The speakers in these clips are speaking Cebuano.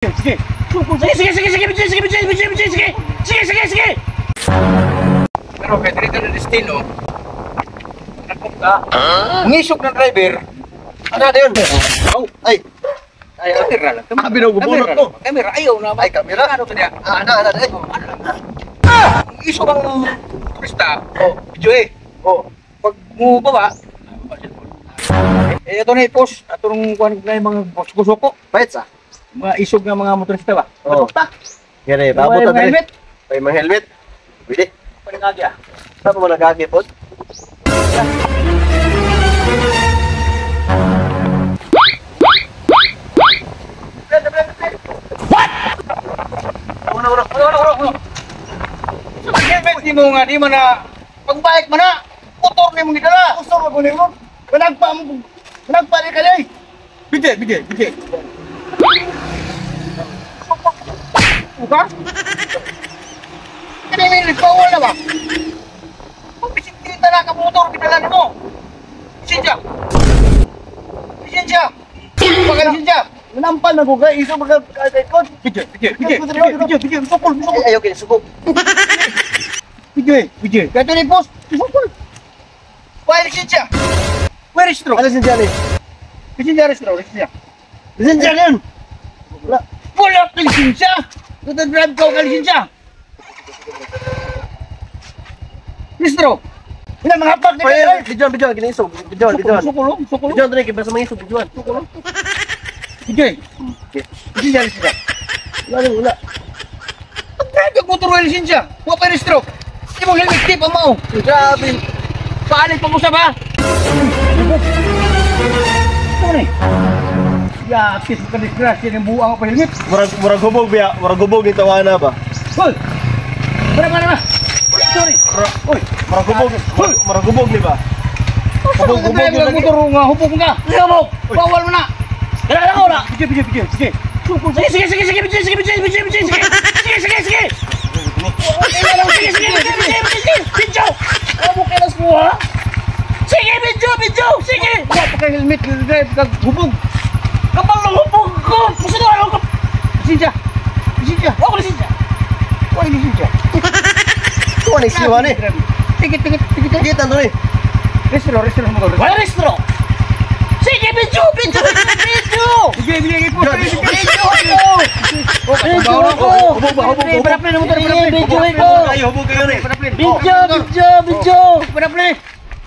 Sige. Sige, sige, sige, sige, sige, sige, sige, sige, sige, sige, sige, sige. Pero kay diri na destino. Nagkop ka. Ngisog ng driver. Ano na yun? Oh, Ay. Ay, kamera lang. Ah, binugubunot ko. Kamera, ayaw na. Ay, kamera. Ano to niya? Ah, ana, ana, ay. Isog ang turista. Oh. Video eh. Oh. Pag mo baba, eh, ito na i-post. Ato nung kuhan na yung mga suko-suko. Pahit sa. Mga isog nga mga motorista ba? Oh. Patok ta. Yan eh, paabot Mga na dali. helmet. May mga helmet. Pwede. Paningagi ah. Saan pa mo nagagi po? What? Una, una. Ano, ano, ano, ano? Sa helmet ni mo nga, di man na, pagbalik man na, motor ni mong gidala. Gusto mo kunin mo? Managpa mo. Managpa ni kalay. Bigay, bigay, bigay. Uka? Kaya may nagpawal na ba? Kung bisikleta na ka motor, gidala ni mo. Lisensya. Lisensya. Baka lisensya. Manampan na ko kay iso mga kaikon. Bigay, bigay, bigay, bigay, bigay, bigay, sukol, sukol. Ay, ayaw kayo, sugog. Bigay, bigay. Kaya ito na yung post, sukol. Why lisensya? Where is true? Ano si Johnny? Lisensya, restro, lisensya. Lisensya yun! Wala. Wala ka lisensya! Nagdadrive ka ka lisensya! Restro! Wala mga hapak ni kalay. Ay, bidyon, bidyon, ginaisog. Bidyon, bidyon. Sukulo, sukulo. Bidyon, dre, kaya sa mga isog, bidyon. Sukulo. Bigay. Okay. Lisensya, lisensya. Wala, wala. Pag-drive ka motor wala lisensya. Wala pa restro. Hindi mo helmet tip ang mao. Grabe. Paalit pa mo sa ba? Ito na eh. Ya, kis ka disgrasya ng buang pa helmet. Murag, murag hubog biya, murag hubog ni tawana ba? Hoy! Bara, bara, bara. Sorry. Hoy! Murag hubog, murag hubog ni ba? Hubog, hubog yung motor nga, hubog nga. Hubog! Bawal mo na! Kailangan ko na! Sige, sige, sige, sige. Sige, sige, sige, sige, sige, sige, sige, sige, sige, sige, sige, sige, sige. Sige, sige, sige, sige, sige, video! Ano kailas mo ha? Sige, video, video! Sige! Wala pa kay helmet, drive, kag hubog. Kapal ng hubog ko! Gusto na ako! Lisensya! Lisensya! Wala ko lisensya! Wala ko lisensya! Tuwa ni siwa ni. Tikit, tikit, tikit. Kita to ni. Restro, restro mo. Wala restro! Sige, video, video, video! Sige, sige, sige, Video, video ko! Video ko! Hubog ba, hubog, hubog. Paraplin ang motor, paraplin. Hubog kayo, hubog kayo ni. Paraplin. Video, video, video. Paraplin.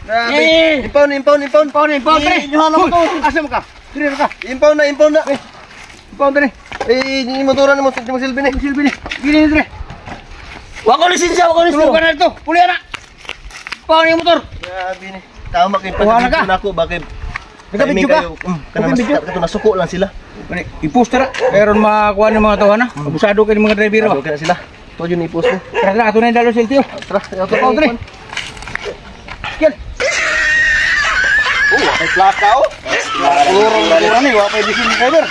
Grabe. Impound, impound, impound. Impound, impound, pre. Asa mo ka? Dire ka. Impound na, impound na. Impound dire. Eh, motoran mo, mo silbi ni. Silbi ni. Gini dire. Wa ko lisensya, wa ko lisensya. Tulungan na ito. Puli na. Impound yung motor. Grabe ni. Tama kay Kuha na ka. pag nako bakit Nagabidyo ka? Kana mas kato nasuko lang sila. I-post ra. Meron makakuha ng mga tawana. Abusado kayo ng mga driver ba? Okay na sila. Ito yun i-post mo. Tara na, ato na yung dalo sa LTO. Tara, ato Oh, dre. Yan. Oh, may plaka oh. Puro ni, wa pa yung driver.